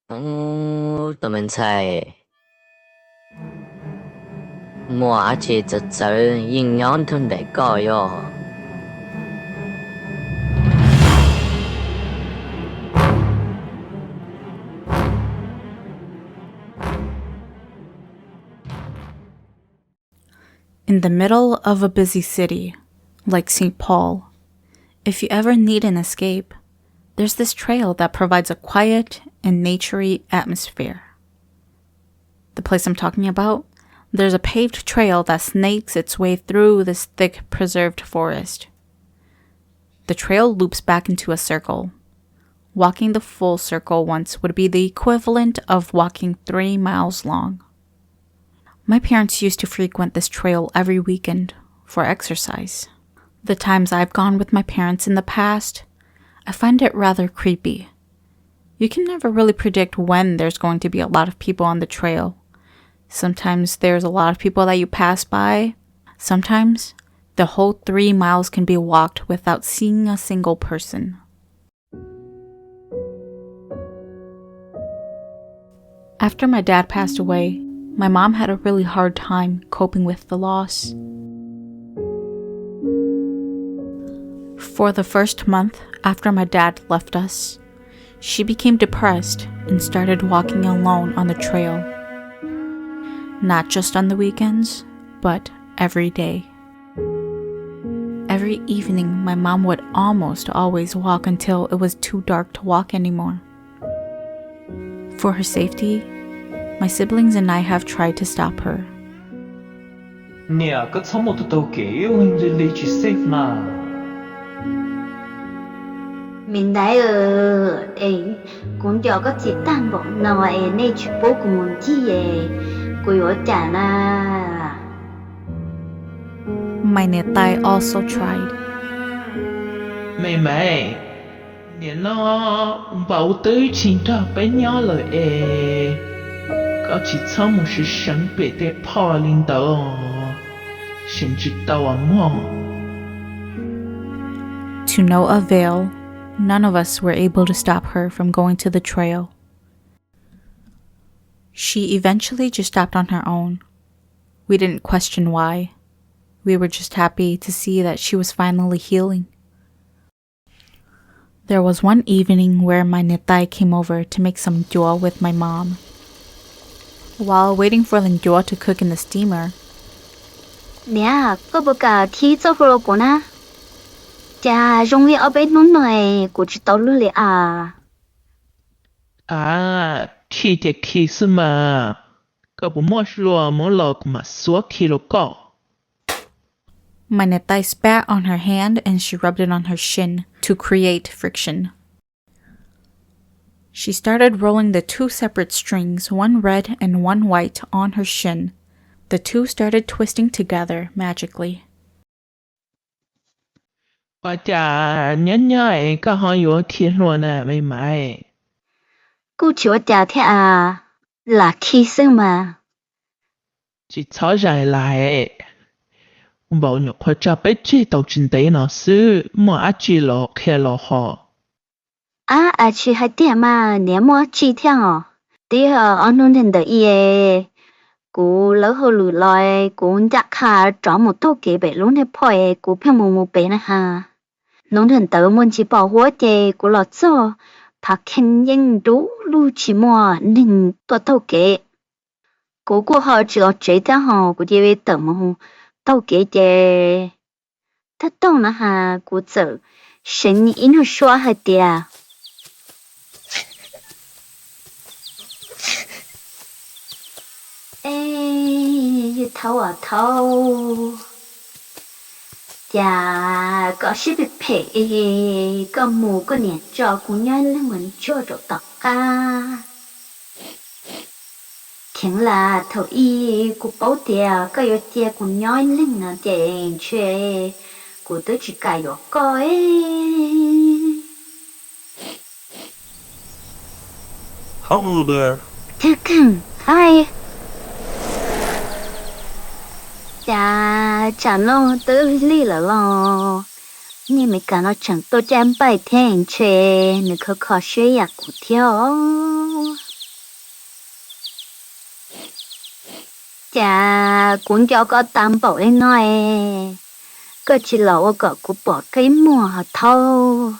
Ub, tus me ntxhais, muaj dab tsi txawv txawv yeej nyob nrog nraim koj yog? In the middle of a busy city, like Saint Paul, if you ever need an escape, there's this trail that provides a quiet and naturey atmosphere. The place I'm talking about, there's a paved trail that snakes its way through this thick, preserved forest. The trail loops back into a circle. Walking the full circle once would be the equivalent of walking three miles long. My parents used to frequent this trail every weekend for exercise. The times I've gone with my parents in the past, I find it rather creepy. You can never really predict when there's going to be a lot of people on the trail. Sometimes there's a lot of people that you pass by. Sometimes the whole three miles can be walked without seeing a single person. After my dad passed away, my mom had a really hard time coping with the loss. For the first month after my dad left us, she became depressed and started walking alone on the trail. Not just on the weekends, but every day. Every evening, my mom would almost always walk until it was too dark to walk anymore. For her safety, my siblings and I have tried to stop her. Niam, koj txhob mus taug taug kev, ib ua li tsis safe na. Me ntxhais, es kuv nco koj txiv tag npaum no es nej tsis pub kuv mus ncig es kuv yuav ua cas na? My niam tais also tried. Me me, nim no npaum twb tsis nrog peb nyob lawm es koj tsis txhob mus seev seev pem tej phoj li ntawd, seev tsis tau muag. To no avail, none of us were able to stop her from going to the trail. She eventually just stopped on her own. We didn't question why. We were just happy to see that she was finally healing. There was one evening where my niam tais came over to make some ncuav with my mom. While waiting for the ncuav to cook in the steamer, Niam, koj puas kam khi txoj hlua rau kuv na? Cas zoo li ob peb hnub no kuv tsis tau luag li as. A, khi ces khi xwb mas. Koj puas muaj hlua muab los kuv mam xuab khi rau koj. My niam tais spat on her hand and she rubbed it on her shin to create friction. She started rolling the two separate strings, one red and one white, on her shin. The two started twisting together magically. Ua cas nyob nyob es koj ho yuav khi hlua na me maiv? Kuj tsis ua cas thiab as, lam khi xwb mas. Tsis txhob zais lais, npaum nyuam qhuav tso peb tseg tau tsis ntev no xwb, muaj dab tsi los qhia los hos. Ab, a tsis hais tiag mas niam, muaj dab tsi thiab os? Twb yog ob hnub ntawd ntawm i, kuv lawb hauj lwm los, kuv ncaj qha rov mus taug kev pem lub niag phoj es kuv pheej mus mus pem na has. Hnub ntawd ntawd muaj ntsis pos huab ces kuv los txog, phav kheej yeej nruj lug tsis muaj neeg tuaj taug kev. Kuv kuj ho tsis los tsev thiab hos, kuv cia li tawm mus taug kev ces thawj taug na has kuv txawm seev ib nyuag suab hais tias, E, yawg thaub as thaub, cas koj siab phem phem, koj mus koj niam tso kuv nyob ib leeg mus ntsuag rau tom qab. Kheev lam thaum ub kuv paub tias koj yuav cia kuv nyob ib leeg no ces ntshe kuv twb tsis kam yuav koj. Kawg, cas tsam no twb lig lawm los niag Meskas no tseem tuaj cab npaij thiab, ntshe nws kho kho siab yam kuv thiab os. Cas kuv nco koj tag npaum li no es koj tsis los ua kom kuv pom qib muag hos thaub?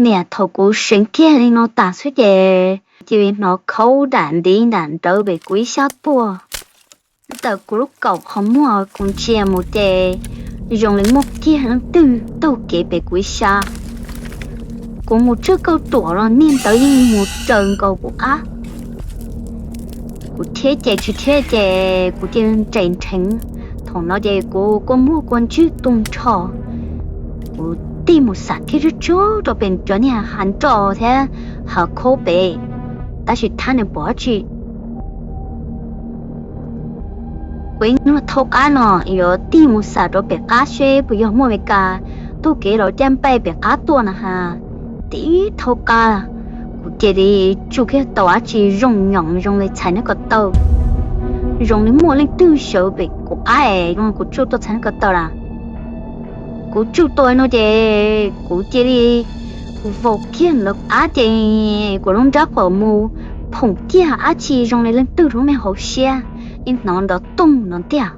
Niam, thaum kuv seev kiag li no tas xwb ces cia li hnov khaub dam ntiv dam nrawv pem kuv ib sab puag. Tawm kuv lub kaum qhov muag kuv ntsia mus ces zoo li muaj kiag leej twg taug kev pem kuv ib sab. Kuv mus tsawg kauj ruam los niag ntawd yeej mus raws nkaus kuv qab. Kuv thiab ces tsis thiab ces kuv cia li nres nrheev. Thaum no ces kuv kua muag kua ntswg tu nrho. Kuv tig mus xam kiag tsuag tsuag rau pem cov niag hav nroj thiab hav khaub pem, tab sis thab nws pom dab tsi. Kuv ib nyuag thaub qab no yuav tig mus xam rau pem qab seb puas yog muaj Meskas taug kev los caj npaj pem qab tuaj na has. Tib thaub qab, kuv cia li tsuj kiag tau dab tsi zoo nyoos zoo li txhais niag ko taw, zoo li muaj leej twg sawv pem kuv qab es kuv tsuj tuaj txhais niag ko taw lawm. Kuv tsuj tau no ces kuv cia li vau kiag ntawd qab ces kuv lub nrab qaum mus phoom kiag dab tsi zoo li leej twg lub me hauv siab, ib hnov nrov toog no tiag.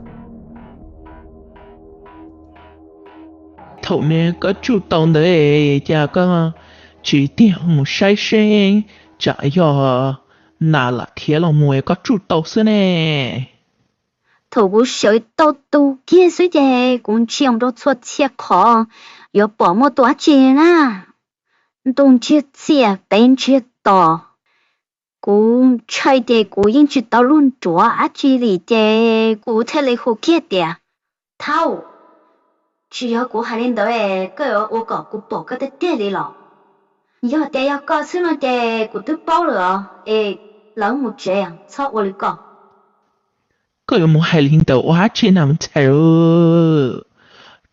Thaum me koj tsuj tau ntawd, cas koj tsis tiag mus saib seb tsam yog nas lam khiav los mus koj tsuj tau xwb ne? Thaum kuv sawv tau tus kiag xwb ces kuv ntsia rau txhua txhia qhov, yuav pom muaj tus dab tsi na. Ntuj ntsiag txiaj, teb ntsiag to. Kuv ntshai ces kuv yeej tsis tau luag nruav dab tsi li ces kuv thiaj li hu kiag tias, Thaub, tsis yog kuv hais li ntawd es koj yuav ua kom kuv pom koj tiag tiag li los? Yog tias yog koj xwb no ces kuv twb paub lawm os, es lawv mus tsev, txhob ua li ko. Koj yuav mus hais li ntawd ua dab tsi na me ntxhais?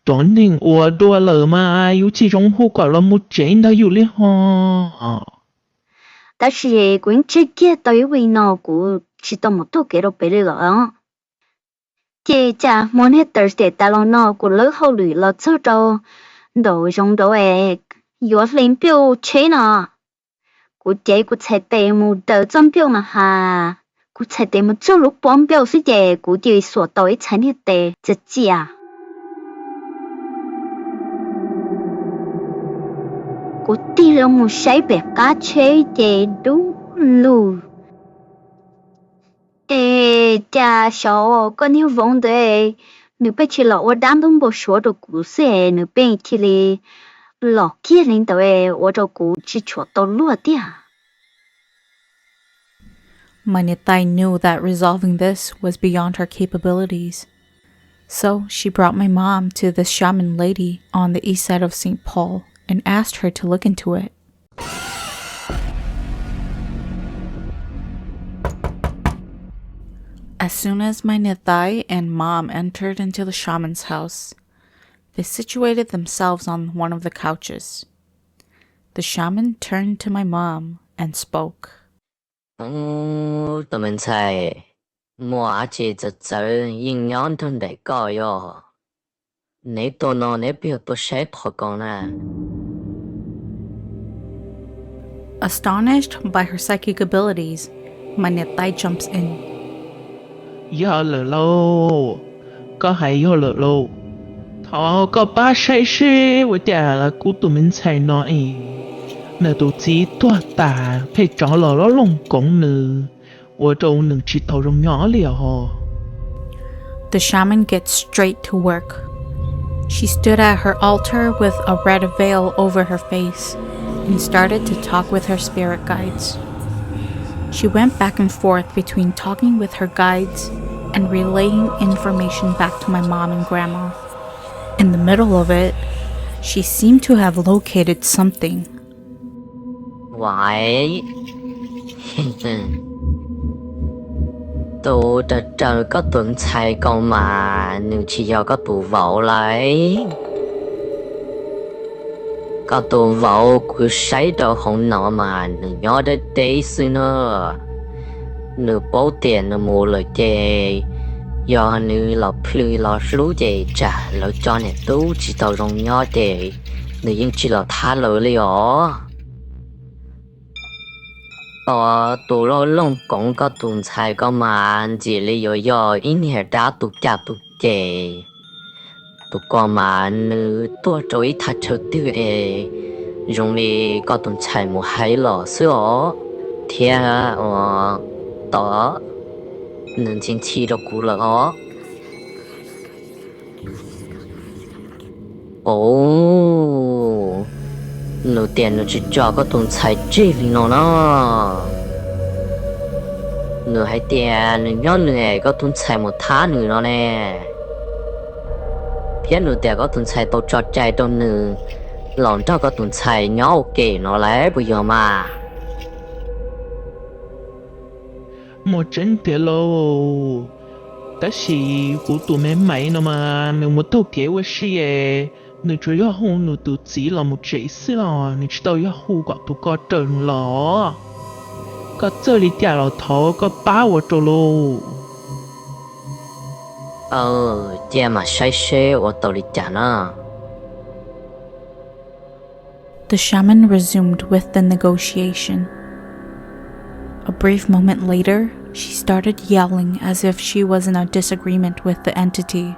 Cov neeg ua dua lawm mas yus tsis zoo hu kom los mus tsev ntag yus li ho. Tab sis kuv yeej tseg kiag tau ib vim no kuv tsis tau mus taug kev rau pem li lawm. Ces cas hmo niag Thursday tas los no kuv lawb hauj lwm los txog rau nraum zoov nraud es yuav hle nplooj tsheb no. Kuv cev kuv txhais tes mus daws txoj nplooj no has, kuv txhais tes mus txog lub pob nplooj xwb ces kuv cia li xuas tau ib txhais niag tes txias txias. Kuv tig los mus saib pem qab tsheb ces dub lug. Es cas xyov koj niag vauv ntawd nws pheej tsis los ua dab ntub npau suav rau kuv xwb es nws pheej cia li los kiag li ntawd ua rau kuv tsis tshua tau luag tiag. My niam tais knew that resolving this was beyond her capabilities. So she brought my mom to this shaman lady on the east side of Saint Paul and asked her to look into it. As soon as my niam tais and mom entered into the shaman's house, they situated themselves on one of the couches. The shaman turned to my mom and spoke. Tus me ntxhais, muaj dab tsi txawv txawv yeej nyob nrog nraim koj yog? Neb tuaj no neb puas yog tuaj saib qhov ko na? Astonished by her psychic abilities, my niam tais jumps in. Yog lawm lauj, koj hais yog lawm lauj. Thov koj pab saib seb ua cas kuv tus me ntxhais no es nws tus txiv tuag tas pheej rov los lob loog koov nws, ua rau nws tsis tau zoo nyob li os. The shaman gets straight to work. She stood at her altar with a red veil over her face and started to talk with her spirit guides. She went back and forth between talking with her guides and relaying information back to my mom and grandma. In the middle of it, she seemed to have located something. Uais, tus raws raws koj tus ntxhais ko mas nws tsis yog koj tus vauv lauj. Koj tus vauv kuv saib rau hauv no mas nws nyob deb deb xwb na. Nws paub tias nws mus lawm ces yog nws los plhws los hlub ces tsam lawv cov niam tub tsis tau zoo nyob ces nws yeej tsis los thab lawv li os. Tos tus loj looj koov koj tus ntxhais ko mas ntxim li yuav yog ib niag dab tus caj tus ces. Tus ko mas nws tuag rau ib thaj chaw twg es zoo li koj tus ntxhais mus hais los xwb os, thiab ua tos nws ntxhi ntxhi rau kuv lawm os. Ov, nws tias nws tsis tso koj tus ntxhais tseg li no na. Nws hais tias nws nyob nws es koj tus ntxhais mus thab nws no ne. Thiab nws tias koj tus ntxhais tau tso cai rau nws los nrog koj tus ntxhais nyob ua ke no lawm puas yog mas? Muaj tseeb tiag lauj, tab sis kuv tus me Maiv no mas nws mus taug kev ua si es nws tsuas yog hu nws tus txiv los mus tsev xwb los nws tsis tau yog hu kom tus ko raws nws los. Koj txawj li cas los thov koj pab ua rau lauj. Cia mam saib seb ua tau li cas na. The shaman resumed with the negotiation. A brief moment later, she started yelling as if she was in a disagreement with the entity.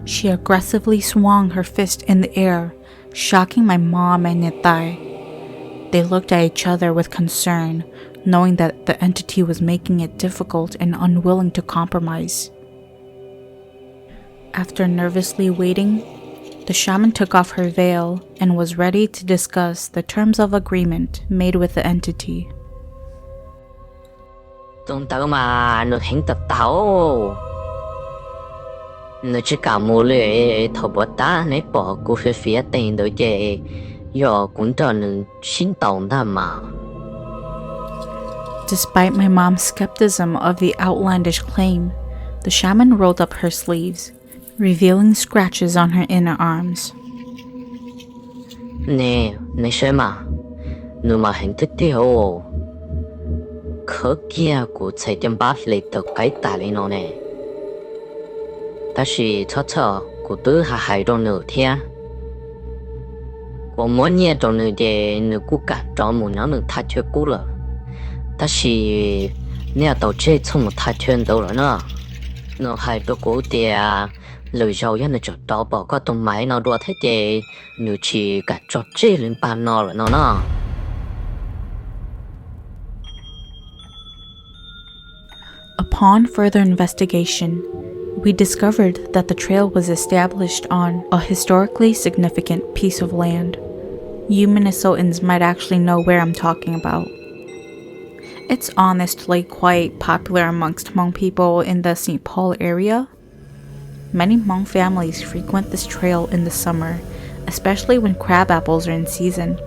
She aggressively swung her fist in the air, shocking my mom and Nitai. They looked at each other with concern, knowing that the entity was making it difficult and unwilling to compromise. After nervously waiting, the shaman took off her veil and was ready to discuss the terms of agreement made with the entity. Tus ntawd mas nws heev tag tag, nws tsis kam mus li. Thaum puas tab neb pom kuv fiav fiav tes ntawd ces yog kuv nrog nws sib ntaus ntag mas. Despite my mom's skepticism of the outlandish claim, the shaman rolled up her sleeves, revealing scratches on her inner arms. Ne, neb saib mas, nws mas heev tiag tiag os. Khawb kiag kuv txhais caj npab hle tawv qaib tas li no ne. Tab sis txhob txhawj, kuv twb hais hais rau nws thiab. Kuv muab nyiaj rau nws ces nws kuj kam rov mus nyob nws thaj chaw qub lawm. Tab sis neb yuav tau tseg txhob mus thaj chaw ntawd lawm na. Nws hais rau kuv tias lwm zaus yog nws tseem rov pom koj tus Maiv no dua thiab ces nws tsis kam tso tseg li npaj no lawm no na. Upon further investigation, we discovered that the trail was established on a historically significant piece of land. You Minnesotans might actually know where I'm talking about. It's honestly quite popular amongst Hmong people in the Saint Paul area. Many Hmong families frequent this trail in the summer, especially when crab apples are in season.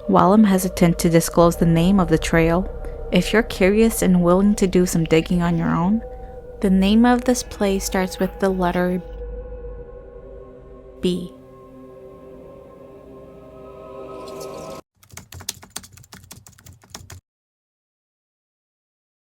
While I'm hesitant to disclose the name of the trail, if you're curious and willing to do some digging on your own, the name of this place starts with the letter B.